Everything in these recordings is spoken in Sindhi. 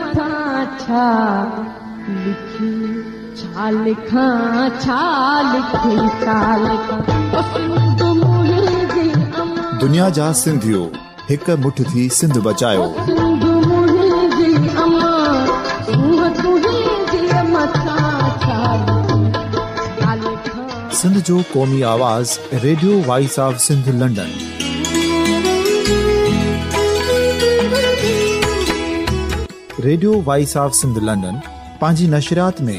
مٿان ڇا لکي، ڇا لکان، ڇا لکي، ڇا لکان، او سنڌ منهنجي امان. دنيا جا سنڌيو هڪ مٺ ٿي سنڌ بچايو. او سنڌ منهنجي امان، سونهن تنهنجي مٿان ڇا لکي، ڇا لکان. سنڌ جو قومي آواز radio voice of Sindh London. Radio voice of Sindh London پنهنجي نشريات ۾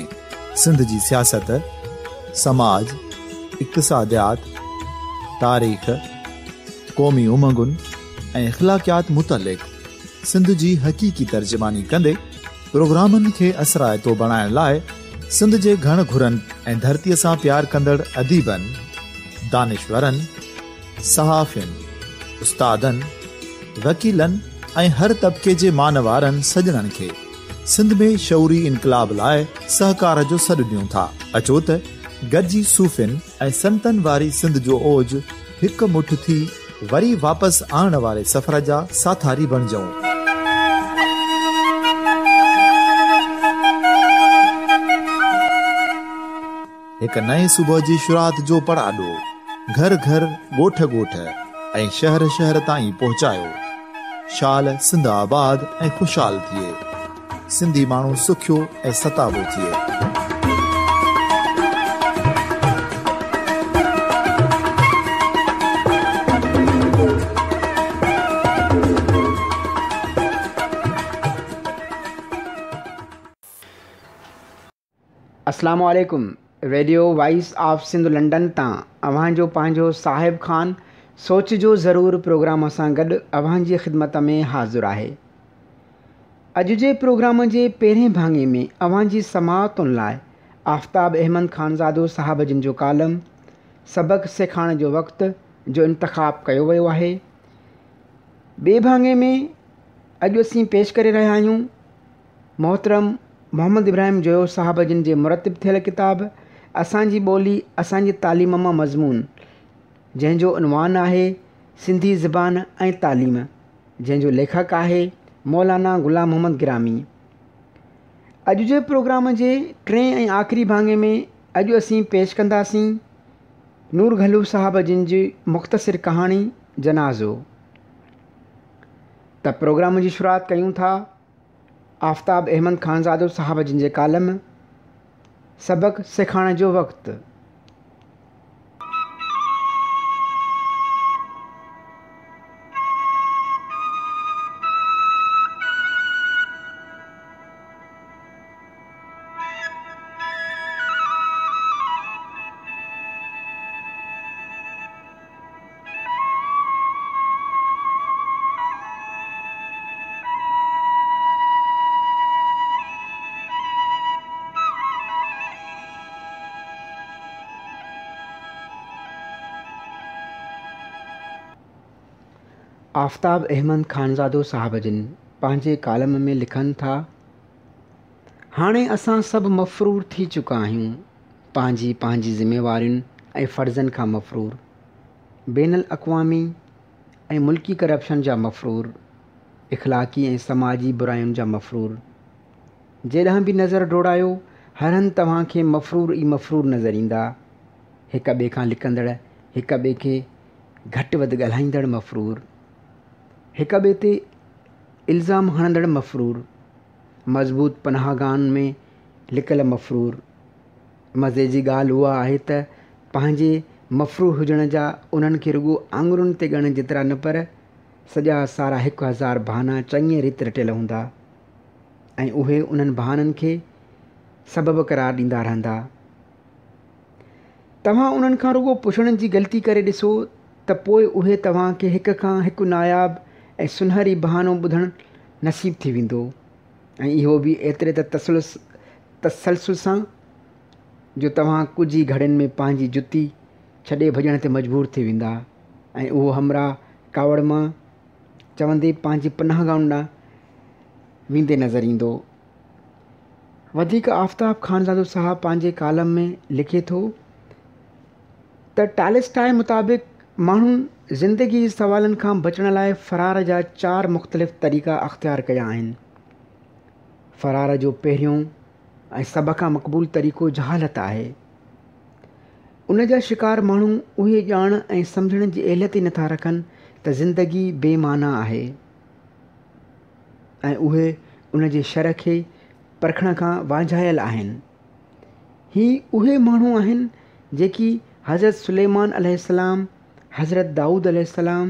سنڌ جي سياست، سماج، اقتصاديات، تاريخ، قومي امنگن ۽ اخلاقيات متعلق سنڌ جي حقيقي ترجماني ڪندي پروگرامن کي اثرائتو بڻائڻ لاء سنڌ جي گهڻ گهرن ۽ ڌرتيء سان پيار ڪندڙ اديبن، دانشورن، صحافين، استادن، وڪيلن ۽ هر طبقي جي مانوارن سڄڻن کي سنڌ ۾ شعوري انقلاب لاء سهڪار جو سڏ ڏيون ٿا. اچو ته گڏجي صوفين ۽ سنتن واري سنڌ جو اوج هڪ مٺ ٿي وري واپس آڻڻ واري سفر جا ساٿاري بڻجون. هڪ نئين صبح جي شروعات جو پڙاڏو گهر گهر، ڳوٺ ڳوٺ ۽ شهر شهر تائين پهچايو. شال سنڌ آباد ۽ خوشحال ٿئي. سنڌي ماڻهو سکيو ۽ ستابو ٿئي. اسلام عليڪم radio voice of Sindh London تان اوهان جو پنهنجو صاحب خان سوچ جو ضرور پروگرام سان گڏ اوهان جي خدمت ۾ حاضر آهي. اڄ جي پروگرام جي پهرين ڀاڱي ۾ اوهان جي سماعتن لاء آفتاب احمد خانزادو صاحب جن جو ڪالم سبق سيکارڻ جو وقت جو انتخاب ڪيو ويو آهي. ٻئي ڀاڱي ۾ اڄ اسين پيش ڪري رهيا آهيون محترم محمد ابراهيم جويو صاحب جن جي مرتب ٿيل ڪتاب اسان جي ٻولي اسان جي تعليم مان مضمون جنهن جو عنوان آهي سنڌي زبان ۽ تعليم. جنهن جو ليکڪ آهي مولانا غلام محمد گرامي. اڄ جي پروگرام جي ٽئين ۽ آخري ڀاڱي ۾ اڄ اسين پيش ڪنداسين نور گهلو صاحب جن جي مختصر ڪهاڻي جنازو. ته پروگرام جي شروعات ڪيون ٿا آفتاب احمد خانزادو صاحب جن جي ڪالم سبق سيکارڻ جو وقت. آفتاب احمد خانزادو صاحب جن پنهنجي ڪالم ۾ لکن ٿا، هاڻي اسان سڀ مفرور ٿي چڪا آهيون، پنهنجي پنهنجي ذميوارين ۽ فرضن کان مفرور، بين الاقوامي ۽ ملڪي ڪرپشن جا مفرور، اخلاقي ۽ سماجي براين جا مفرور. جيڏانهن به نظر ڊوڙايو، هر هنڌ توهان کي مفرور ئي مفرور نظر ايندا. هڪ ٻئي کان لڪندڙ، هڪ ٻئي کي گهٽ وڌ ڳالهائيندڙ مفرور، هڪ ٻئي تي الزام هڻندڙ مفرور، مضبوط پناهگاهن ۾ لڪل مفرور. مزي جي ڳالهه اها آهي ته پنهنجي مفرور هجڻ جا انهن کي رڳو آڱرين تي ڳڻڻ جيترا نه پر سڄا سارا 1000 بهانا چڱيء ريت رٽيل هوندا ۽ اهي انهن بهانن کي سبب قرار ڏيندا رهندا. توهان انهن کان رڳو پڇڻ جي غلطي ڪري ڏسو ته پوء اهي توهان کي هڪ کان هڪ ناياب ۽ سنهري بهانو ٻڌڻ نصيب ٿي ويندو ۽ اهو به ايتري ته تسلسل سان جو توهان ڪجهه ئي گهڙين ۾ پنهنجي جتي ڇڏي ڀڄڻ تي مجبور ٿي ويندا ۽ اهو همراهه ڪاوڙ مان چوندي پنهنجي پناهگاهن ڏانهن ويندي نظر ايندو. وڌيڪ آفتاب خانزادو صاحب پنهنجي ڪالم ۾ لکي ٿو ته ٽالسٽاء مطابق ماڻهن زندگي جي سوالن کان بچڻ لاء فرار جا چار مختلف طريقا اختيار ڪيا آهن. فرار جو پهريون ۽ سڀ کان مقبول طريقو جهالت آهي. ان جا شڪار ماڻهو اهي ڄاڻ ۽ سمجهڻ جي اهليت ئي نٿا رکن ته زندگي بي معنيٰ آهي ۽ اهي ان جي شر کي پرکڻ کان وانجهايل آهن. هي اهي ماڻهو آهن جيڪي حضرت سليمان عليه السلام، حضرت دائود عليه السلام،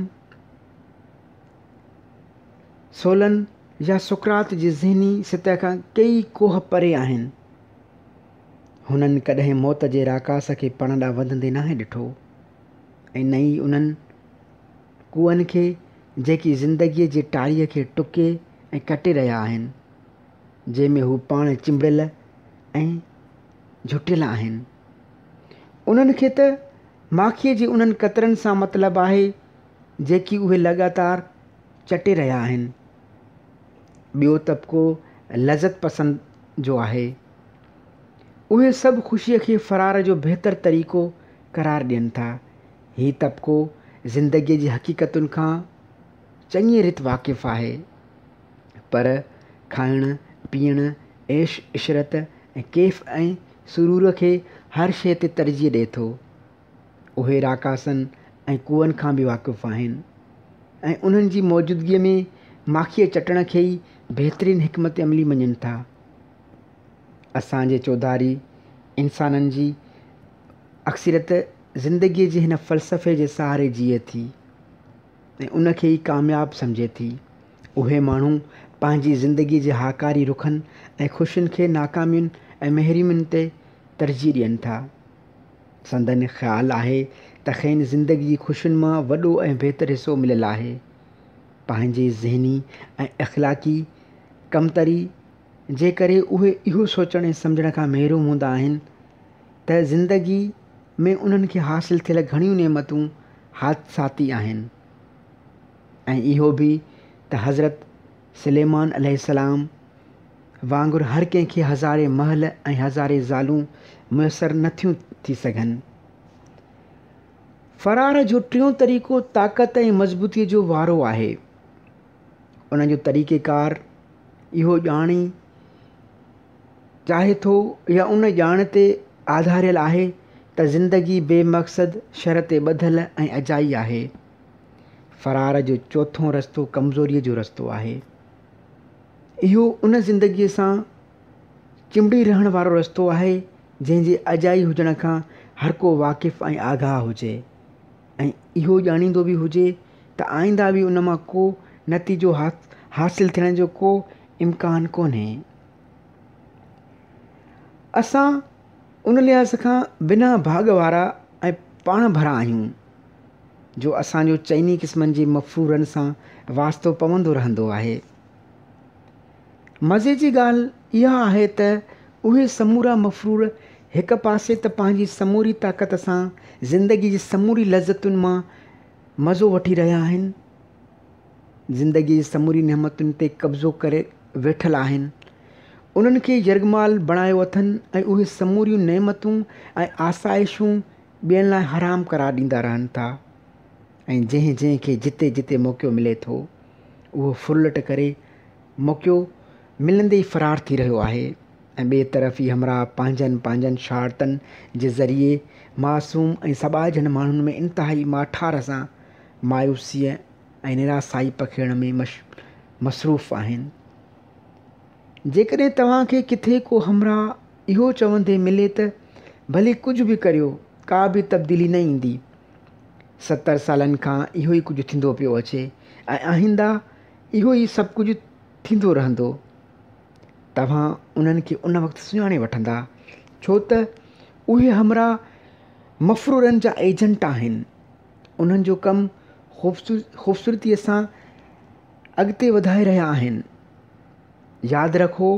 سولن يا سقراط جي ذهني سطح کان ڪيئي ڪوهه پري آهن. هنن ڪڏهن موت جي راڪاس کي پاڻ ڏانهن وڌندي ناهي ڏٺو ۽ نه ئي انهن ڪوئن کي جيڪي زندگيء جي ٽاريء کي ٽڪي ۽ ڪٽي رهيا آهن، جنهن ۾ هو پاڻ چنبڙيل ۽ جهٽيل آهن. انهن کي ته ماکيء جي انهن قطرن سان مطلب آهي، جيڪي اهي لڳاتار چٽي رهيا آهن. ٻيو طبقو لذت پسند جو آهي. اهي سڀ خوشيء کي فرار جو بهتر طريقو قرار ڏين ٿا. هي طبقو زندگيء جي حقيقتن کان چڱيء ريت واقف آهي، پر کائڻ، پيئڻ، عيش عشرت ۽ ڪيف ۽ سرور کي هر شيء تي ترجيح ڏئي ٿو. اهي راڪاسن ۽ ڪوئن کان به واقف آهن ۽ انهن جي موجودگيء ۾ ماکيء چٽڻ کي ئي بهترين حڪمت عملي مڃين ٿا. اسان جي چوڌاري انسانن جي اڪثريت زندگيء جي هن فلسفي جي سهاري جيئي ٿي ۽ ان کي ئي ڪامياب سمجهي ٿي. اهي ماڻهو پنهنجي زندگيء جي هاڪاري رخن ۽ خوشين کي ناڪامين ۽ محرومين تي ترجيح ڏين ٿا. سندن خيال آهي ته کين زندگي جي خوشين مان وڏو ۽ بهتر حصو مليل آهي. پنهنجي ذهني ۽ اخلاقي ڪمتري جي ڪري اهي اهو سوچڻ ۽ سمجهڻ کان محروم هوندا آهن ته زندگي ۾ انهن کي حاصل ٿيل گهڻيون نعمتون حادثاتي آهن ۽ اهو به ته حضرت سليمان عليه السلام وانگر هر ڪنهن کي هزارين محل ۽ هزارين زالون ميسر نه ٿيون ٿي سگهن. فرار جو ٽيون طريقو طاقت ۽ مضبوطيء جو وارو آهي. ان جو طريقيڪار اهو ڄاڻي چاهي ٿو يا ان ڄاڻ تي آڌاريل آهي ته زندگي بي مقصد، شر تي ٻڌل ۽ اجائي آهي. فرار جو چوٿون رستو ڪمزوريء جو رستو آهي. اهو ان زندگيء سان چنبڙي رهڻ وارو رستو آهي، جنهن جي اجائي هجڻ کان هر ڪو واقف ۽ آگاهه هجي ۽ اهو ڄاڻيندو به هجي ته آئنده به ان مان ڪو نتيجو حاصل ٿيڻ جو ڪو امڪان ڪونهي. اسان ان لحاظ کان بنا ڀاڳ وارا ۽ پاڻ ڀرا آهيون، جو اسان جو چئني قسمن جي مفرورن سان واسطو پوندو رهندو آهي. مزي جي ڳالهه اها آهي ته اهي سمورا مفرور هڪ پاسي ته پنهنجي سموري طاقت سان زندگي جي سموري لذتن مان مزو وٺي رهيا آهن، زندگي جي سموري نعمتن تي قبضو ڪري ويٺل آهن، انهن کي يرغمال بڻايو اٿن ۽ اهي سموريون نعمتون ۽ آسائشون ٻين لاء حرام قرار ڏيندا رهن ٿا ۽ جنهن جنهن کي جتي جتي موقعو ملي ٿو اهو ڦرلٽ ڪري موقعو ملندي ئي فرار ٿي رهيو آهي ۽ ٻئي طرف هي همراهه پنهنجن پنهنجن شرارتن جي ذريعي معصوم ۽ سٻاجهن ماڻهن ۾ انتهائي ماٺار سان مايوسيء ۽ نراسائي پکيڙڻ ۾ مصروف آهن. جيڪڏهن توهان کي ڪٿي ڪو همراهه اهو چوندي ملي ته ڀلي ڪجهه به ڪريو ڪا به تبديلي نه ايندي. 70 سالن کان اهو ئي ڪجهه ٿيندو پيو اچي ۽ آئنده اهو ئي سڀ ڪجهه ٿيندو رهندو. توهان انهن کي ان وقت سڃاڻي وٺندا ڇو ته اهي همراهه مفرورن جا ايجنٽ آهن. انهن جو ڪم خوبصورتيء سان اڳتي وڌائي رهيا آهن. ياد رکو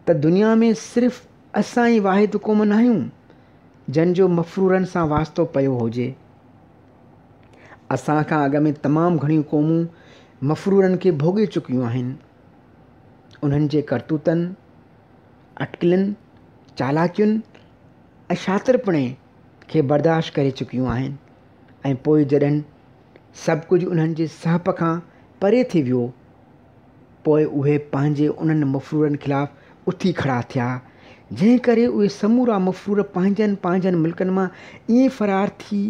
ته دنيا ۾ صرف اسان ئي واحد قوم ناهيون جن جو مفرورن سان واسطو پيو هجي. اسان کان اڳ ۾ تمام گهڻيون قومون مفرورن کي ڀوڳي چڪيون آهن. انهن جي ڪرتوتن، اٽڪلن، چالاڪين ۽ شاطرپڻي کي برداشت ڪري چڪيون آهن ۽ پوء جڏهن سڀ ڪجهه انهن جي سهپ کان پري ٿي ويو. پوء اهي پنهنجي انهن مفرورن خلاف اٿي کڙا ٿيا، جنهن ڪري اهي سمورا مفرور پنهنجن پنهنجن ملڪن مان ائين فرار ٿي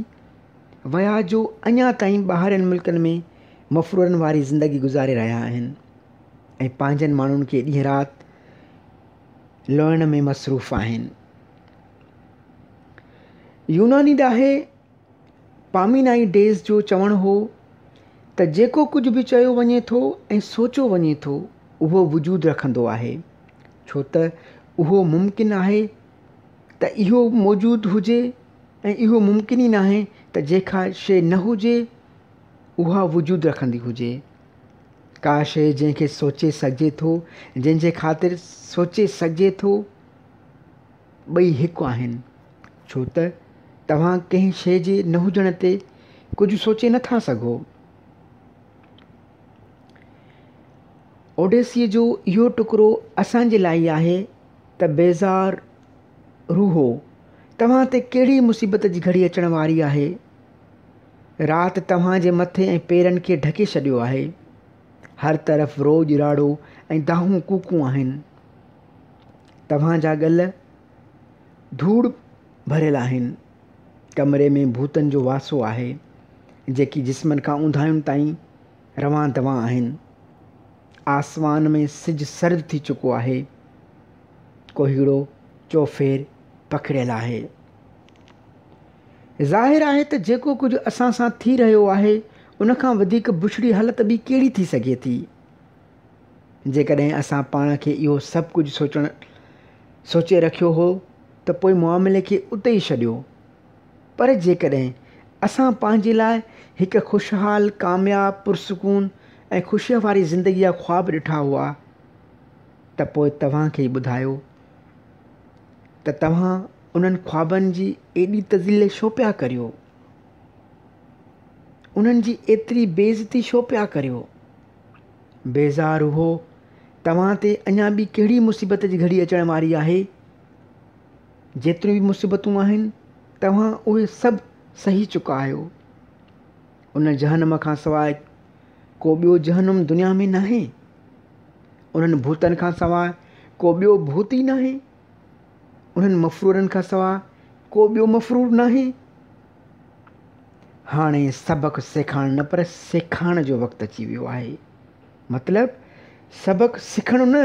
ويا جو اڃا تائين ٻاهرين ملڪن ۾ مفرورن واري زندگي گذاري رهيا آهن ۽ پنهنجن ماڻهن کي ڏينهن رات لوئڻ ۾ مصروف آهن. يوناني ڏاهي پارمينائيڊيز جو چوڻ هو ته جيڪو ڪجهه به چيو وڃي ٿو ۽ سوچيو وڃي ٿو اهو وجود رکندو آهي، ڇو ته اهو ممڪن آهي ته اهو موجود هجي ۽ اهو ممڪن ئي ناهي ته جيڪا شيء نه هجي اها وجود رکندي هجي. ڪا شيء جنهن کي سوچي سگهجي ٿو، جنهن جي خاطر سوچي سگهجي ٿو، ٻئي هڪ آهن، ڇو ته توهان ڪنهن شيء جي نه هجڻ تي ڪجهه سوچي نه ٿا سگهو. اوڊيسيء جو اهو ٽڪرو اسان جي لاء ئي آهي ته بيزار روحو، توهان تي ڪهڙي مصيبت جي گهڙي اچڻ واري آهي؟ رات توهان جي مٿي ۽ پيرن کي ڍڪي ڇڏيو آهي. هر طرف روڄ راڙو ۽ دانهون ڪوڪون آهن. توهان جا ڳل ڌوڙ ڀريل آهن. ڪمري ۾ ڀوتن جو واسو آهي، جيڪي جسمن کان اونداهين تائين روان دوان آهن. آسمان ۾ سج سرد ٿي چڪو آهي. ڪوهيڙو چوڦير پکڙيل آهي. ظاهر آهي ته جيڪو ڪجهه اسان سان ٿي رهيو آهي، ان کان وڌيڪ بڇڙي حالت ٻي ڪهڙي ٿي سگهي ٿي؟ جيڪڏهن اسان پاڻ کي اهو سڀ ڪجهه سوچڻ سوچي رکيو هو ته پوء معاملي کي اتي ئي ڇڏيو. پر جيڪڏهن اسان پنهنجي لاء هڪ خوشحال، ڪامياب، پرسڪون ۽ خوشيء واري زندگيء جا خواب ڏٺا هئا ته پوء توهان کي ئي ٻڌايو ته توهان انهن خوابن جي ايڏي تذليل ڇو پيا ڪريو؟ انهن جي ايتري بي عزتي ڇو پيا ڪريو؟ بيزار روحو، توهان تي اڃا ٻي ڪهڙي مصيبت جي گهڙي اچڻ واري آهي؟ جيتريون به مصيبتون آهن، توهان اهي سڀ سهي چڪا آهيو. ان جهنم کان سواء ڪو ٻيو جهنم دنيا ۾ ناهي. انهن ڀوتن کان سواء ڪو ٻيو ڀوت ئي ناهي. انهن مفرورن کان سواء ڪو ٻيو مفرور ناهي. هاڻي سبق سيکارڻ نه پر سيکارڻ جو وقت اچي ويو آهي. مطلب سبق سکڻ نه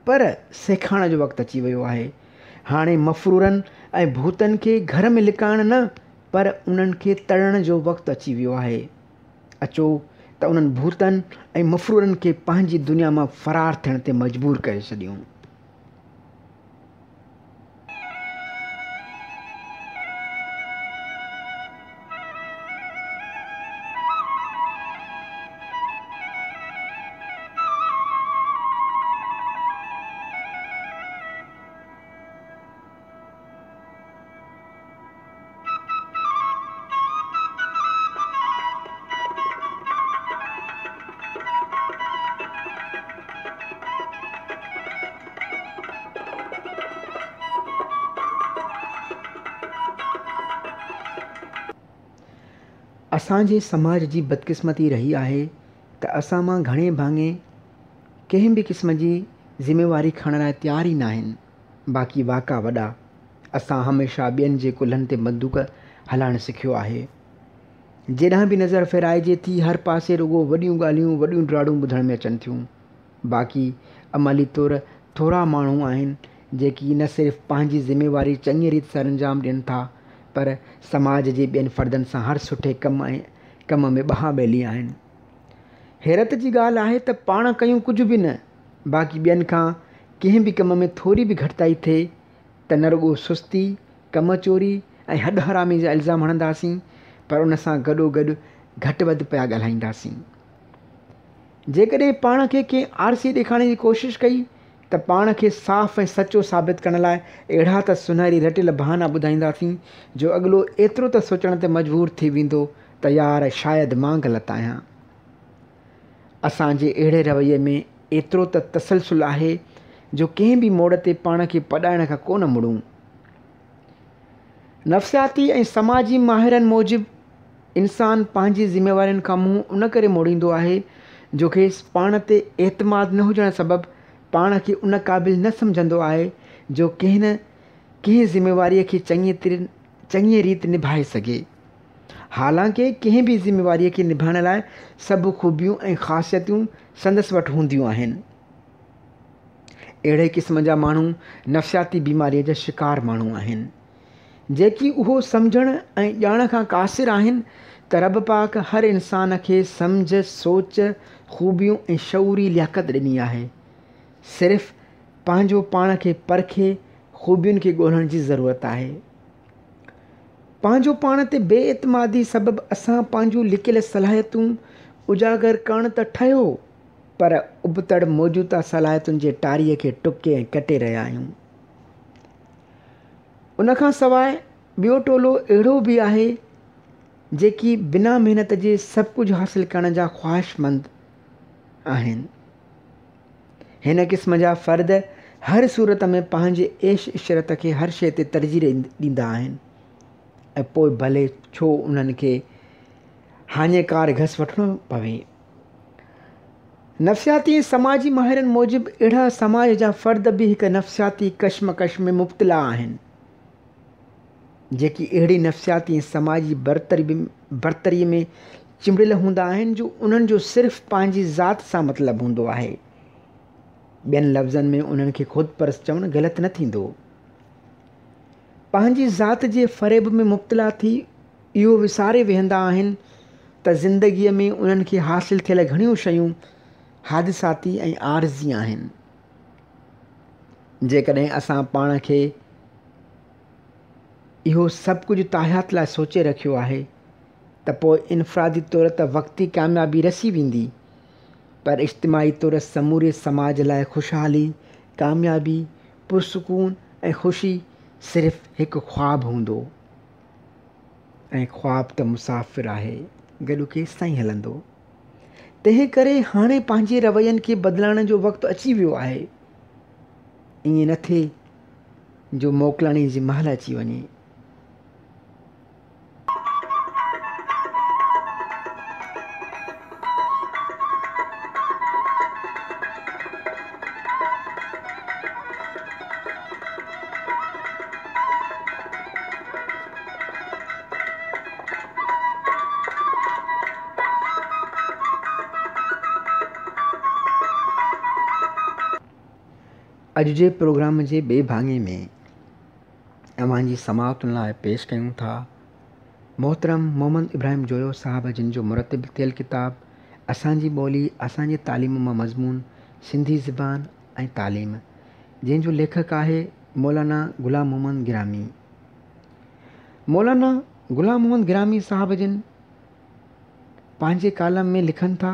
پر سيکارڻ جو وقت اچي ويو آهي. هاڻي مفرورن ۽ ڀوتن کي گهر ۾ لڪائڻ نه پر انهن کي تڙڻ جو وقت اچي ويو آهي. اچو ته انهن ڀوتن ۽ مفرورن کي پنهنجي دنيا مان فرار ٿيڻ تي مجبور ڪري ڇڏيون. اسان جي سماج جي بدقسمتي رهي آهي ته اسان مان گهڻي ڀاڱي ڪنهن به قسم جي ذميواري کڻڻ لاء تيار ئي ناهن. باقي واڪا وڏا. اسان هميشه ٻين جي ڪلهن تي بندوق هلائڻ سکيو آهي. جيڏانهن به نظر ڦيرائجي ٿي هر پاسي رڳو وڏيون ڳالهيون وڏيون ڊاڙون ٻڌڻ ۾ اچن ٿيون. باقي عملي طور ٿورا ماڻهو آهن جيڪي نه صرف پنهنجي ذميواري چڱي ريت سرانجام ڏين ٿا پر سماج جي ٻين فردن سان هر سٺي ڪم ۽ ڪم ۾ ٻانهن ٻيلي آهن. حيرت جي ڳالهه آهي ته پاڻ ڪيون ڪجهه به نه باقي ٻين کان ڪنهن به ڪم ۾ ٿوري به گهٽتائي ٿئي ته نه رڳو سستي، ڪم چوري ۽ هڏ حرامي جا الزام هڻنداسين پر ان سان گڏوگڏ گهٽ وڌ پيا ڳالهائينداسين. جيڪڏهن پاڻ کي ڪنهن آرسي ڏيکارڻ جي ڪوشش ڪئي ته پاڻ کي صاف ۽ سچو ثابت ڪرڻ لاء اهڙا ته سنهري رٽيل بهانا ٻڌائينداسين جو اڳلو ايترو ته سوچڻ تي مجبور ٿي ويندو ته يار شايد مان غلط آهيان. اسان جي اهڙي رويي ۾ ايترو ته تسلسل آهي جو ڪنهن به موڙ تي پاڻ کي پڏائڻ کان ڪونه مڙون. نفسياتي ۽ سماجي ماهرن موجب انسان پنهنجي ذميوارين کان منهن ان ڪري موڙيندو آهي جو کيس پاڻ تي اعتماد نه هجڻ سبب پاڻ کي ان قابل نه سمجهندو آهي جو ڪنهن نه ڪنهن ذميواريء کي چڱيء ريت نڀائي سگهي. حالانڪه ڪنهن به ذميواريء کي نڀائڻ لاء سڀ خوبيون ۽ خاصيتون سندس وٽ هونديون آهن. اهڙي قسم جا ماڻهو نفسياتي بيماريء جا شڪار ماڻهو آهن، جيڪي اهو سمجهڻ ۽ ڄاڻ کان قاصر آهن ته رب پاڪ هر انسان کي سمجهه، سوچ، خوبيون ۽ شعوري لياقت ڏني آهي، صرف پنهنجو پاڻ کي پرکي خوبين کي ڳولڻ جي ضرورت آهي. پنهنجو پاڻ تي بي اعتمادي سبب اسان پنهنجون لڪيل صلاحيتون اجاگر ڪرڻ ته ٺهيو، پر ابتڙ موجوده صلاحيتن جي ٽاريء کي ٽڪي ۽ ڪٽي رهيا آهيون. ان کان سواء ٻيو ٽولو اهڙو به آهي، جيڪي بنا محنت جي سڀ ڪجهه حاصل ڪرڻ جا خواهشمند آهن. هن قسم جا فرد هر صورت ۾ پنهنجي عيش عشرت کي هر شيء تي ترجيح ڏيندا آهن ۽ پوء ڀلي ڇو انهن کي هاڃيڪار گس وٺڻو پوي. نفسياتي ۽ سماجي ماهرن موجب اهڙا سماج جا فرد به هڪ نفسياتي ڪشمڪش ۾ مبتلا آهن، جيڪي اهڙي نفسياتي ۽ سماجي برتري ۾ چنبڙيل هوندا آهن جو انهن جو صرف پنهنجي ذات سان مطلب هوندو آهي. ٻين لفظن ۾ انهن کي خود پرست چوڻ غلط نه ٿيندو. پنهنجي ذات جي فريب ۾ مبتلا ٿي اهو وساري ويهندا آهن ته زندگيء ۾ انهن کي حاصل ٿيل گهڻيون شيون حادثاتي ۽ عارضي آهن. جيڪڏهن اسان پاڻ کي اهو سڀ ڪجهه تاحيات لاء سوچي رکيو آهي ته پوء انفرادي طور ته وقتي ڪاميابي رسي ويندي پر اجتماعي طور سموري سماج لاء خوشحالي، ڪاميابي، پرسڪون ۽ خوشي صرف هڪ خواب هوندو. ۽ خواب ته مسافر آهي، گڏ ڪيستائين هلندو؟ تنهن ڪري هاڻي پنهنجي روين کي بدلائڻ جو وقت اچي ويو آهي. ائين نه ٿئي جو موڪلاڻي جي مهل اچي وڃي. اڄ جي پروگرام جي ٻئي ڀاڱي ۾ اوهان جي سماعتن لاء پيش ڪيون ٿا محترم محمد ابراهيم جويو صاحب جن جو مرتب ٿيل ڪتاب اسان جي ٻولي اسان جي تعليم مان مضمون سنڌي زبان ۽ تعليم جنهن جو ليکڪ آهي مولانا غلام محمد گرامي. مولانا غلام محمد گرامي صاحب جن پنهنجي ڪالم ۾ لکن ٿا.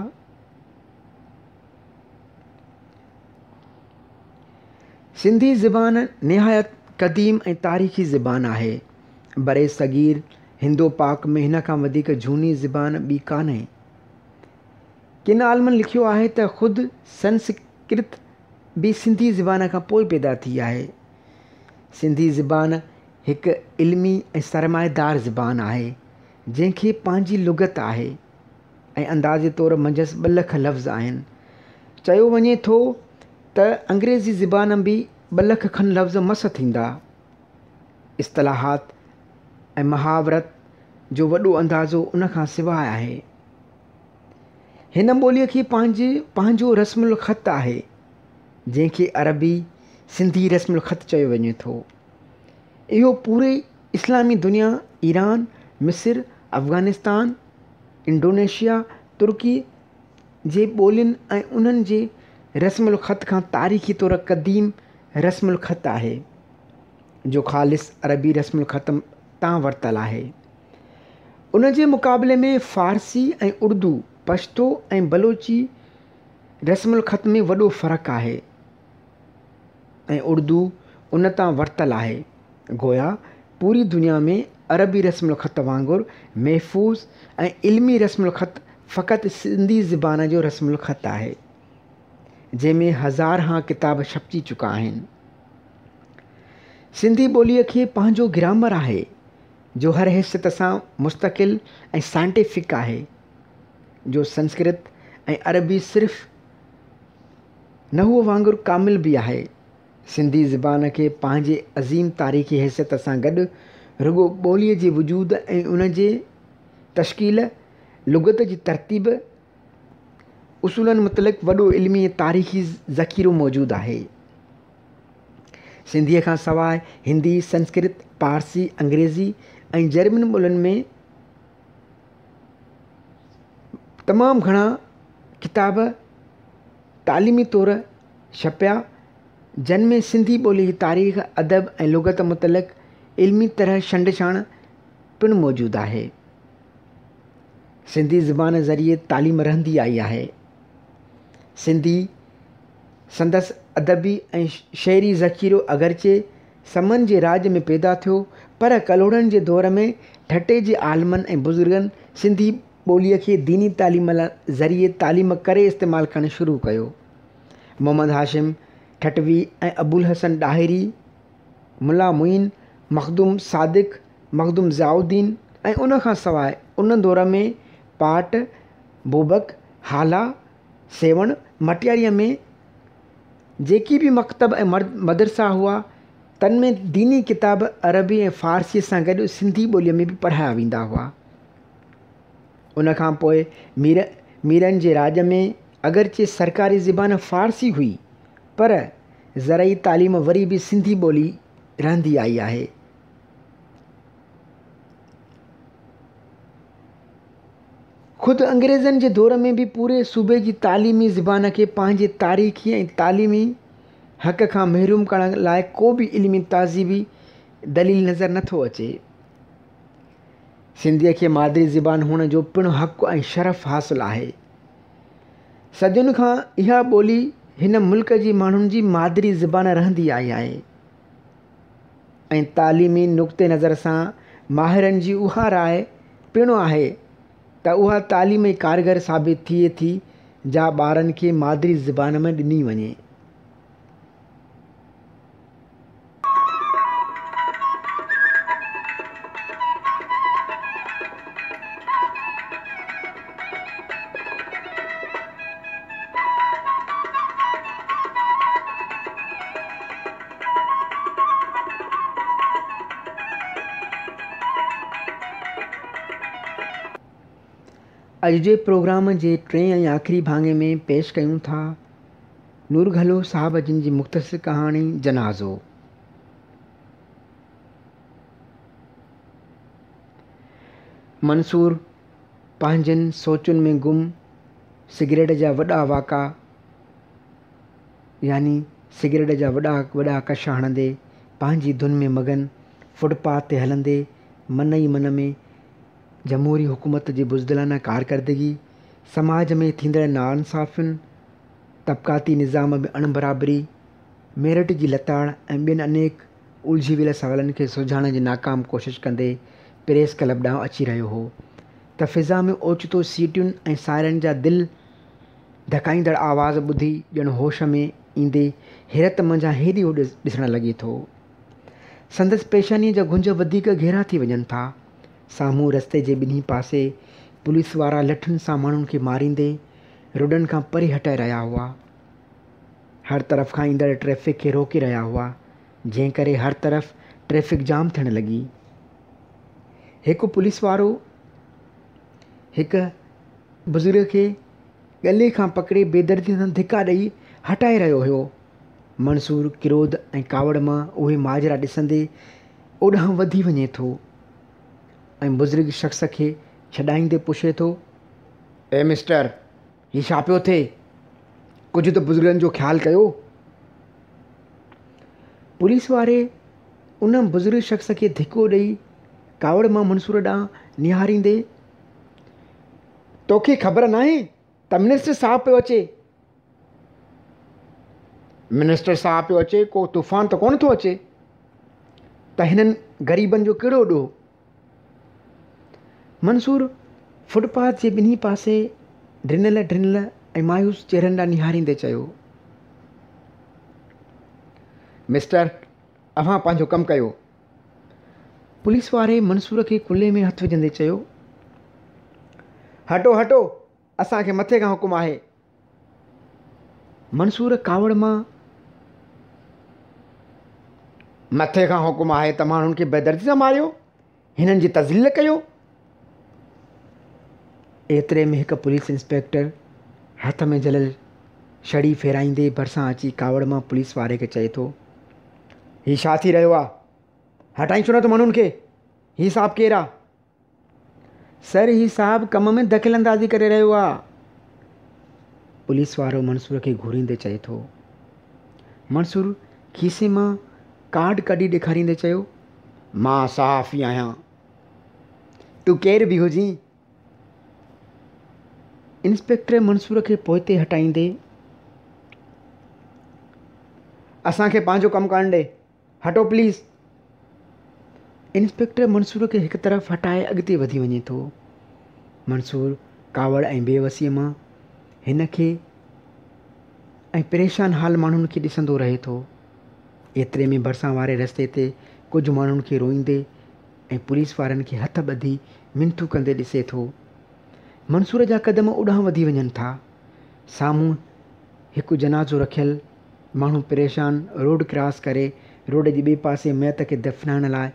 سنڌي زبان نهايت قديم ۽ تاريخي زبان آهي. برصغير هندو پاڪ ۾ هن کان وڌيڪ جهوني زبان ٻي ڪانهي. ڪن عالمن لکيو آهي ته خود سنسڪرت به سنڌي زبان کان پوء پيدا ٿي آهي. سنڌي زبان هڪ علمي ۽ سرمائيدار زبان آهي، جنهن کي پنهنجي لغت آهي ۽ اندازي طور منجهس ٻه لک لفظ آهن. چيو وڃي ٿو ته انگريزي زبان ۾ به ٻه لک کن لفظ مس ٿيندا. اصطلاحات ۽ محاورت جو وڏو اندازو ان کان سواء آهي. هن ٻوليء کي پنهنجي پنهنجو رسم الخط آهي، جنهن کي عربي سنڌي رسم الخط چيو وڃي ٿو. اهو پوري اسلامي دنيا ايران، مصر، افغانستان، انڊونيشيا، ترڪي جي ٻولين ۽ انهن جي رسم الخط کان تاريخي طور قديم رسم الخط آهي، جو خالص عربي رسم الخط تان ورتل آهي. ان جي مقابلي ۾ فارسي ۽ اردو، پشتو ۽ بلوچي رسم الخط ۾ وڏو فرق آهي ۽ اردو ان تان ورتل آهي. گويا پوري دنيا ۾ عربي رسم الخط وانگر محفوظ ۽ علمي رسم الخط فقط سنڌي زبان جو رسم الخط آهي، جنهن ۾ هزارها ڪتاب ڇپجي چڪا آهن. سنڌي ٻوليء کي پنهنجو گرامر آهي. جو هر حيثيت سان مستقل ۽ سائنٽيفڪ آهي، جو سنسڪرت ۽ عربي صرف نحو وانگر ڪامل به آهي. سنڌي زبان کي پنهنجي عظيم تاريخي حيثيت سان گڏ رڳو ٻوليء جي وجود ۽ ان جي تشڪيل، لغت جي ترتيب، اصولن متعلق وڏو علمي ۽ تاريخي ذخيرو موجود آهي. سنڌيء کان سواء هندي، سنسڪرت، پارسي، انگريزي ۽ جرمن ٻولين ۾ تمام گهڻا ڪتاب تعليمي طور ڇپيا، جن ۾ سنڌي ٻوليء جي تاريخ، ادب ۽ لغت متعلق علمي طرح ڇنڊڇاڻ پڻ موجود آهي. سنڌي زبان ذريعي تعليم رهندي آئي آهي. سنڌي سندس ادبي ۽ شعري ذخيرو اگرچه سمن جي راڄ ۾ پيدا ٿيو، پر ڪلهوڙن جي دور ۾ ٺٽي جي عالمن ۽ بزرگن سنڌي ٻوليء کي ديني تعليم ذريعي تعليم ڪري استعمال ڪرڻ شروع ڪيو. محمد هاشم ٺٽوي ۽ ابوالحسن ڏاهري، ملا معين، مخدوم صادق، مخدوم ضياء الدين ۽ ان کان سواء ان دور ۾ پاٽ، بوبڪ، هالا، سيوهڻ، مٽياريء ۾ جيڪي به مڪتب ۽ مدرسا هئا، تن ۾ ديني ڪتاب عربي ۽ فارسيء سان گڏ سنڌي ٻوليء ۾ به پڙهايا ويندا هئا. ان کان پوء مير ميرن جي راڄ ۾ اگرچه سرڪاري زبان فارسي هئي، پر زرعي تعليم وري به سنڌي ٻولي رهندي آئي آهي. خود انگريزن جي دور ۾ به پوري صوبي جي تعليمي زبان کي پنهنجي تاريخي ۽ تعليمي حق کان محروم ڪرڻ لاء ڪو به علمي تهذيبي دليل نظر نٿو اچي. سنڌيء کي مادري زبان هئڻ جو پڻ حق ۽ شرف حاصل آهي. صدين کان اها ٻولي هن ملڪ جي ماڻهن جي مادري زبان رهندي آئي آهي ۽ تعليمي نقطي نظر سان ماهرن جي اها راء پڻ آهي ته اها تعليم ئي ڪارگر ثابت ٿئي ٿي جا ٻارن کي مادري زبان ۾ ڏني وڃي. اڄ جي پروگرام جي ٽئين ۽ آخري ڀاڱي ۾ پيش ڪيون ٿا نورگهلو صاحب جن جي مختصر ڪهاڻي جنازو. منصور پنهنجين سوچن ۾ گم سگريٽ جا وڏا واڪا يعني سگريٽ جا وڏا وڏا ڪش هڻندي پنهنجي ڌن ۾ مگن فٽ پاٿ تي هلندي من ئي من ۾ جمهوري حڪومت جي بزدلانه ڪارڪردگي، سماج ۾ ٿيندڙ ناانصافين، طبقاتي نظام ۾ اڻ برابري، ميرٽ جي لتاڙ ۽ ٻين انيڪ الجهي ويل سوالن کي سلجهائڻ جي ناڪام ڪوشش ڪندي پريس ڪلب ڏانهن اچي رهيو هو ته فضا ۾ اوچتو سيٽين ۽ سائرن جا دل ڌڪائيندڙ آواز ٻڌي ڄڻ هوش ۾ ايندي حيرت منجهان هيڏي هوڏي ڏسڻ لڳي ٿو. سندس پيشانيء جا گهنج وڌيڪ گهرا ٿي وڃن ٿا. سامهون رستي جي ٻنهي پاسي پوليس وارا لٺين سان ماڻهن کي ماريندي روڊن کان پري هٽائي رهيا هئا. هر طرف کان ايندڙ ٽريفڪ کي روڪي رهيا هئا، جنهن ڪري هر طرف ٽريفڪ جام ٿيڻ لڳي. هڪ پوليس وارو هڪ بزرگ کي ڳلي کان پڪڙي بيدرديء سان ڌڪا ڏئي هٽائي رهيو هيو. منصور ڪروڌ ۽ ڪاوڙ مان اهي ماجرا ڏسندي اوڏانهن وڌي وڃي ٿو ۽ بزرگ شخص کي ڇڏائيندي پڇي ٿو. A mister! هي ڇا پيو ٿئي؟ ڪجهه ته بزرگن جو خيال ڪيو. پوليس واري ان بزرگ شخص کي ڌڪو ڏئي ڪاوڙ مان منصور ڏانهن نهاريندي، توکي خبر ناهي ته منسٽر صاحب پيو اچي؟ منسٽر صاحب پيو اچي ڪو طوفان ته ڪونه ٿو اچي ته هنن غريبن جو ڪهڙو ڏوهه؟ منصور فٽ پاٿ جي ٻنهي پاسي ڊنل ڊنل ۽ مايوس چهرن ڏانهن نهاريندي چيو. مسٽر! اوهان پنهنجو ڪم ڪيو. پوليس واري منصور کي ڪلهي ۾ هٿ وجهندي چيو. هٽو هٽو! اسان کي مٿي کان حڪم آهي. منصور ڪاوڙ مان مٿي کان حڪم آهي ته ماڻهن کي بيدردي سان ماريو، هنن جي تذليل ڪيو. ايتري ۾ هڪ پوليس انسپيڪٽر هٿ ۾ جهليل ڇڙي ڦيرائيندي ڀرسان اچي ڪاوڙ مان پوليس واري کي چئي ٿو، هي ڇا ٿي رهيو آ؟ هٽائين ڇو نٿو ماڻهن کي؟ هي صاحب ڪير آ؟ سر هي صاحب ڪم ۾ دخل اندازي ڪري رهيو آ. پوليس وارو منصور کي گهوريندي چئي ٿو. منصور کيسي مان ڪارڊ ڪڍي ڏيکاريندي چيو، مان صحافي آهيان. تون ڪير به هجين. انسپيڪٽر منصور کي پوئتي هٽائيندي، اسان کي پنهنجو ڪم ڪرڻ ڏي. هٽو پليز. انسپيڪٽر منصور کي هڪ طرف هٽائي اڳتي وڌي وڃي ٿو. منصور ڪاوڙ ۽ بي وسيء مان هن کي ۽ پريشان حال ماڻهن کي ڏسندو رهي ٿو. ايتري ۾ ڀرسان واري رستي تي ڪجهه ماڻهن کي روئيندي ۽ پوليس وارن کي هٿ ٻڌي منٿون ڪندي ڏسي ٿو. منصور جا قدم اوڏانهن وڌي وڃن ٿا. سامهون هڪ جنازو رکيل ماڻهو پريشان روڊ ڪراس ڪري روڊ جي ٻئي پاسي ميت کي دفنائڻ لاء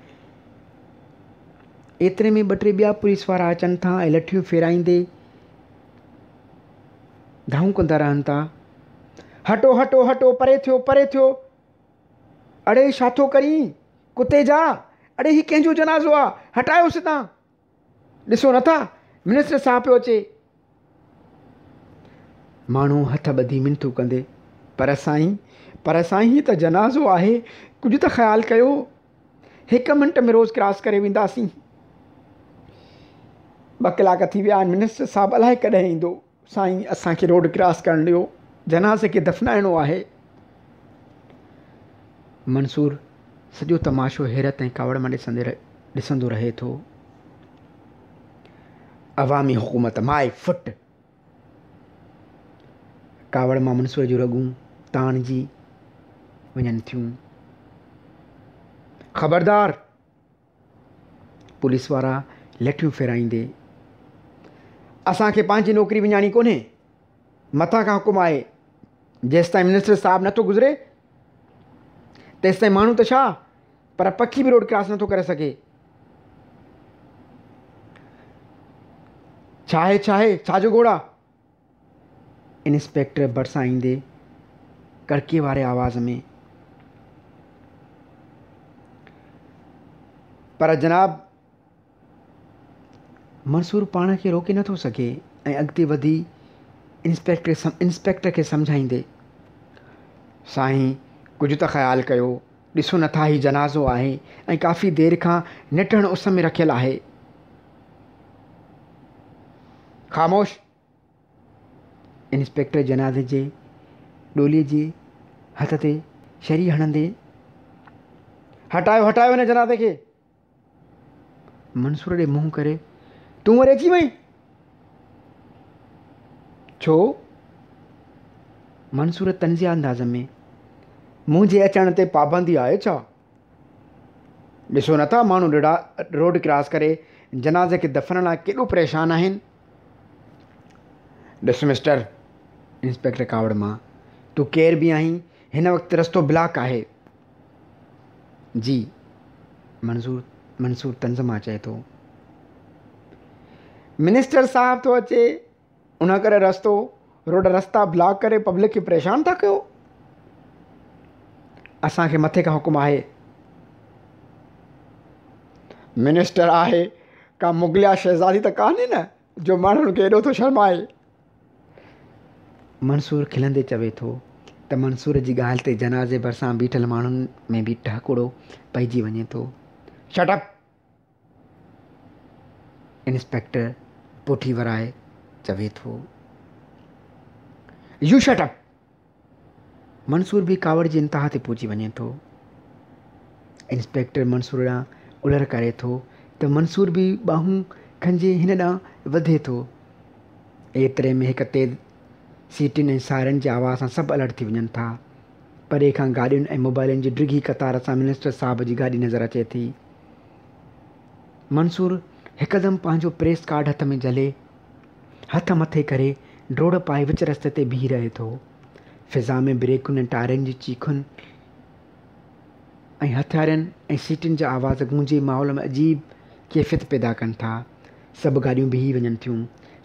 ايتري ۾ ٻه ٽي ٻيا پوليس وارا اچن ٿا ۽ لٺيون ڦيرائيندي دانهون ڪندا رهن ٿا. هٽو هٽو هٽو پري ٿيو پري ٿيو اڙي ڇا ٿو ڪرين ڪتي جا اڙي هي ڪنهن جو جنازو آ هٽايوس هتان ڏسو نٿا منسٽر صاحب پيو اچي. ماڻهو هٿ ٻڌي منٿون ڪندي پر سائين پر سائين هي ته جنازو آهي ڪجهه ته خيال ڪيو هڪ منٽ ۾ روڊ ڪراس ڪري وينداسين ٻه ڪلاڪ ٿي ويا آهن منسٽر صاحب الائي ڪڏهن ايندو سائين اسان کي روڊ ڪراس ڪرڻ ڏيو جنازي کي دفنائڻو آهي. منصور سڄو تماشو حيرت ۽ ڪاوڙ مان ڏسندو رهي ٿو. عوامي حڪومت مائي فٽ! ڪاوڙ مان منصور جون رڳون تاڻجي وڃن ٿيون. خبردار! پوليس وارا لٺيون ڦيرائيندي، اسان کي پنهنجي نوڪري وڃائڻي ڪونهي. مٿان کان حڪم آهي، جيستائين منسٽر صاحب نٿو گذري، تيستائين ماڻهو ته ڇا پر پکي به روڊ ڪراس نٿو ڪري سگهي. ڇاهي ڇاهي ڇا جو گوڙ آ؟ انسپيڪٽر ڀرسان ايندي ڪڙڪي واري آواز ۾، پر جناب! منصور پاڻ کي روڪي نٿو سگهي ۽ اڳتي وڌي انسپيڪٽر کي سمجهائيندي، سائين ڪجهه ته خيال ڪيو، ڏسو نٿا هي جنازو آهي ۽ ڪافي دير کان نٽهڻ اس ۾ رکيل آهي. خاموش! انسپيڪٽر جنازي جي ڏولي جي هٿ تي ڇري هڻندي، هٽايو هٽايو هن جنازي کي! منصور ڏي منهن ڪري، تون وري اچي وئين؟ ڇو؟ منصور طنزيه انداز ۾، منهنجي اچڻ تي پابندي آهي ڇا؟ ڏسو نٿا ماڻهو روڊ ڪراس ڪري جنازي کي دفنائڻ لاء ڪيڏو پريشان آهن. ڏس مسٽر! انسپيڪٽر ڪاوڙ مان، تون ڪير به آهين، هن وقت رستو بلاڪ آهي. جي منظور منصور طنز مان چئي ٿو. منسٽر صاحب ٿو اچي ان ڪري رستو روڊ رستا بلاڪ ڪري پبلڪ کي پريشان ٿا ڪيو. اسان کي مٿي کان حڪم آهي. منسٽر آهي ڪا مغليه شهزادي ته ڪانهي نه جو ماڻهن کي ايڏو ٿو شرمائي. منصور کلندي چوي ٿو ته منصور جي ڳالهه تي جنازي ڀرسان بيٺل ماڻهن ۾ به ٽهڪڙو پئجي وڃي ٿو. Shut up! Inspector پٺي ورائي چوي ٿو. You shut up! Mansoor به ڪاوڙ جي انتها تي پهچي وڃي ٿو. انسپيڪٽر منصور ڏانهن الر ڪري ٿو ته منصور به ٻانهون کنجي هن ڏانهن وڌي ٿو. ايتري ۾ هڪ تيز سيٽين ۽ سائرن جي آواز سان سڀ الرٽ ٿي وڃن ٿا. پري کان گاڏين ۽ موبائلن جي ڊگهي قطار سان منسٽر صاحب جي گاڏي نظر اچي ٿي. منصور هڪدم پنهنجو پريس ڪارڊ هٿ ۾ جهلي. هٿ مٿي ڪري ڊوڙ پائي وچ رستي تي بيهي رهي ٿو. فضا ۾ بريڪن ۽ ٽائرن جي چيخن ۽ هٿيارن ۽ سيٽين جا آواز گونجي ماحول ۾ عجيب ڪيفيت پيدا ڪن ٿا. سڀ گاڏيون بيهي وڃن ٿيون.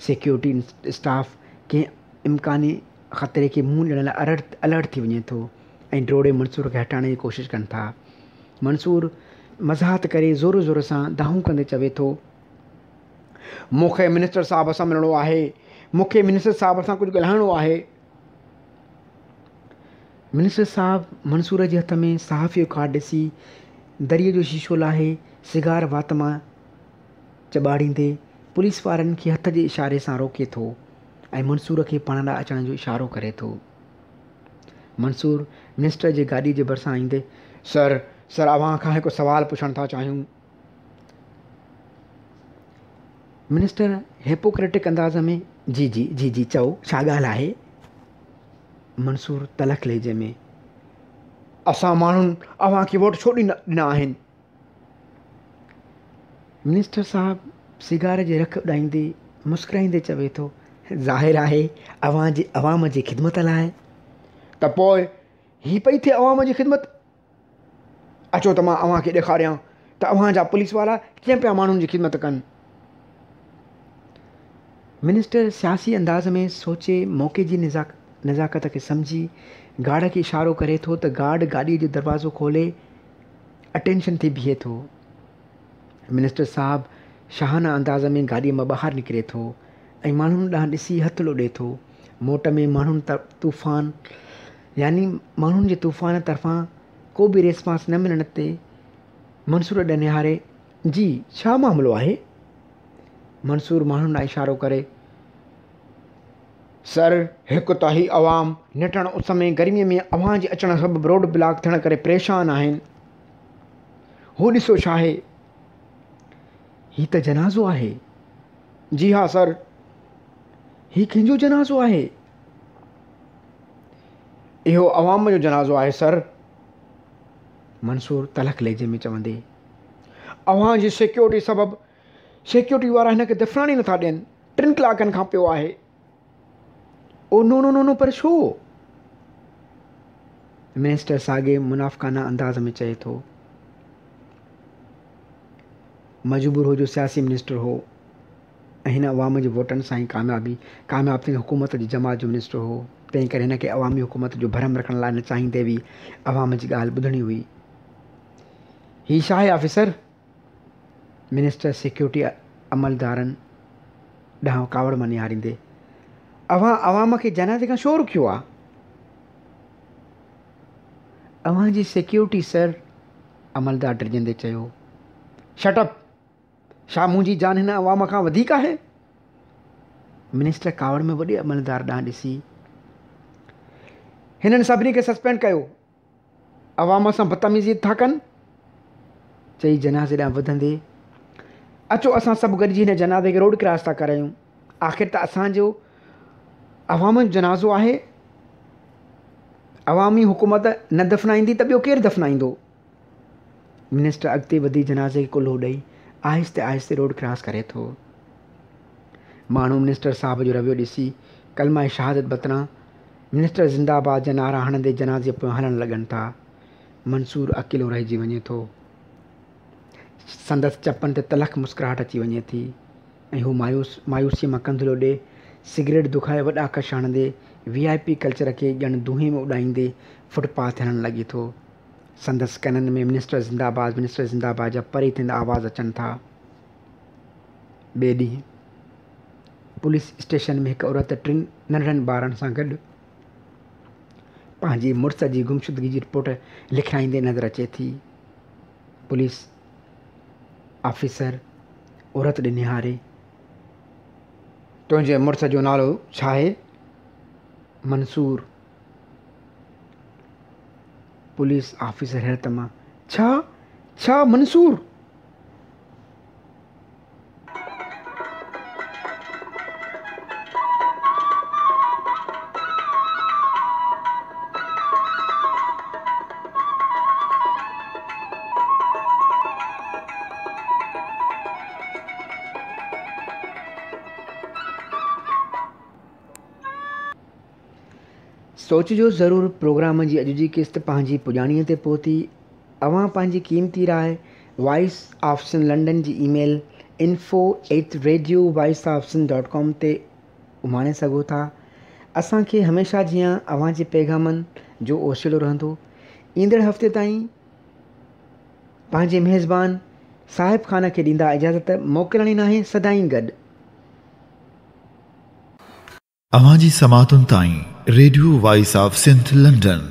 سيڪيورٽي اسٽاف ڪنهن امڪاني خطري کي منهن ڏيڻ لاء الرٽ ٿي وڃي ٿو ۽ ڊوڙي منصور کي هٽائڻ جي ڪوشش ڪن ٿا. منصور مزاحت ڪري زور زور سان دانهون ڪندي چوي ٿو. مون کي منسٽر صاحب سان ملڻو آهي. مون کي منسٽر صاحب سان ڪجهه ڳالهائڻو آهي. منسٽر صاحب منصور جي هٿ ۾ صحافي جو ڪارڊ ڏسي دريء جو شيشو لاهي سگار وات مان چٻاڙيندي پوليس وارن کي هٿ جي اشاري سان روڪي ٿو ۽ منصور کي پاڻ ڏانهن اچڻ جو اشارو ڪري ٿو. منصور منسٽر جي گاڏيء جي ڀرسان ايندي، سر، سر اوهان کان هڪ سوال پڇڻ ٿا چاهيون. منسٽر هپوڪريٽڪ انداز ۾، جي جي، جي جي، چئو ڇا ڳالهه آهي؟ منصور تلخ لهجي ۾، اسان ماڻهن اوهان کي ووٽ ڇو ڏنا آهن؟ منسٽر صاحب سگار جي رک اڏائيندي مسڪرائيندي چوي ٿو، ظاهر آهي اوهان جي عوام جي خدمت لاء. ته پوء هي پئي ٿئي عوام جي خدمت؟ اچو ته مان اوهان کي ڏيکاريان ته اوهان جا پوليس وارا ڪيئن پيا ماڻهن جي خدمت ڪن. منسٽر سياسي انداز ۾ سوچي موقعي جي نزاڪت کي سمجهي گارڊ کي اشارو ڪري ٿو ته گارڊ گاڏيء جو دروازو کولي اٽينشن ٿي بيهي ٿو. منسٽر صاحب شاهانه انداز ۾ گاڏيء مان ٻاهر نڪري ٿو ۽ ماڻهن ڏانهن ڏسي هٿ لوڏي ٿو. موٽ ۾ ماڻهن طوفان يعني ماڻهن جي طوفان طرفان ڪو به ريسپانس نه ملڻ تي منصور ڏانهن نهاري، جي ڇا معاملو آهي؟ منصور ماڻهن ڏانهن اشارو ڪري. سر، هڪ ته هي عوام نٽهڻ اس ۾ گرميء ۾ اوهان جي اچڻ سبب روڊ بلاڪ ٿيڻ ڪري پريشان آهن. هو ڏسو ڇاهي؟ هي ته جنازو آهي. جي ها سر. هي ڪنهن جو جنازو آهي؟ اهو عوام جو جنازو آهي سر. منصور تلخ لهجي ۾ چوندي. اوهان جي سيڪيورٽي سبب سيڪيورٽي وارا هن کي دفنائڻ ئي نٿا ڏين. ٽن ڪلاڪن کان پيو آهي. او نو نو نو نو پر ڇو؟ منسٽر ساڳئي منافقانه انداز ۾ چئي ٿو. مجبور هو جو سياسي منسٽر هو ۽ هن عوام جي ووٽن سان ئي ڪاميابي ڪامياب ٿيندڙ حڪومت جي جماعت جو منسٽر هو تنهن ڪري هن کي عوامي حڪومت جو ڀرم رکڻ لاء نه چاهيندي به عوام جي ڳالهه ٻڌڻي هئي. هي ڇا آهي آفيسر؟ منسٽر سيڪيورٽي عملدارن ڏانهن ڪاوڙ مان نهاريندي، اوهان عوام کي جنازي کان ڇو روڪيو آ؟ اوهان جي سيڪيورٽي سر! عملدار ڊڄندي چيو. Shut up! ڇا منهنجي جان هن عوام کان وڌيڪ آهي؟ منسٽر ڪاوڙ ۾ وڏي عملدار ڏانهن ڏسي، هنن سڀني کي سسپينڊ ڪيو! عوام سان بدتميزي ٿا ڪن؟ چئي جنازي ڏانهن وڌندي، اچو اسان سڀ گڏجي هن جنازي کي روڊ ڪراس ٿا ڪرايون. آخر ته اسان جو عوام جو جنازو آهي. عوامي حڪومت نه دفنائيندي ته ٻيو ڪير دفنائيندو؟ منسٽر اڳتي وڌي جنازي کي ڪلهو ڏئي آهستي آهستي روڊ ڪراس ڪري ٿو. ماڻهو منسٽر صاحب جو رويو ڏسي ڪلمه شهادت بدران منسٽر زنده آباد جا نعرا هڻندي جنازي پويان هلڻ لڳن ٿا. منصور اڪيلو رهجي وڃي ٿو. سندس چپن تي تلخ مسڪراهٽ اچي وڃي ٿي ۽ هو مايوس مايوسيء مان ڪنڌ لوڏي سگريٽ دکائي وڏا ڪش هڻندي وي آء پي ڪلچر کي ڄڻ دونهين ۾ اڏائيندي فٽ پاٿ تي هلڻ لڳي ٿو. سندس ڪنن ۾ منسٽر زنده آباد منسٽر زنده آباد جا پري ٿيندڙ آواز اچن ٿا. ٻئي ڏينهن. پوليس اسٽيشن ۾ هڪ عورت ٽن ننڍڙن ٻارن سان گڏ پنهنجي مڙس جي گمشدگي جي رپورٽ لکرائيندي نظر اچي ٿي. پوليس آفيسر عورت ڏي نهاري، تنهنجي مڙس جو نالو ڇا آهي؟ منصور. پوليس آفيسر حيرت مان، ڇا؟ ڇا منصور؟ سوچجو ضرور پروگرام جي اڄ جي قسط پنهنجي پڄاڻيء تي پهتي. اوهان پنهنجي قيمتي راءِ وائس آف سنڌ لنڊن جي email info at radio voice of Sindh dot com تي اماڻي سگهو ٿا. اسان کي هميشه جيان اوهان جي پيغامن جو اوسيئڙو رهندو. ايندڙ هفتي تائين پنهنجي ميزبان صاحب خان کي ڏيندا اجازت، موڪلاڻي ناهي، سدائين گڏ. اوهان جي سماعتن تائين radio voice of Sindh London.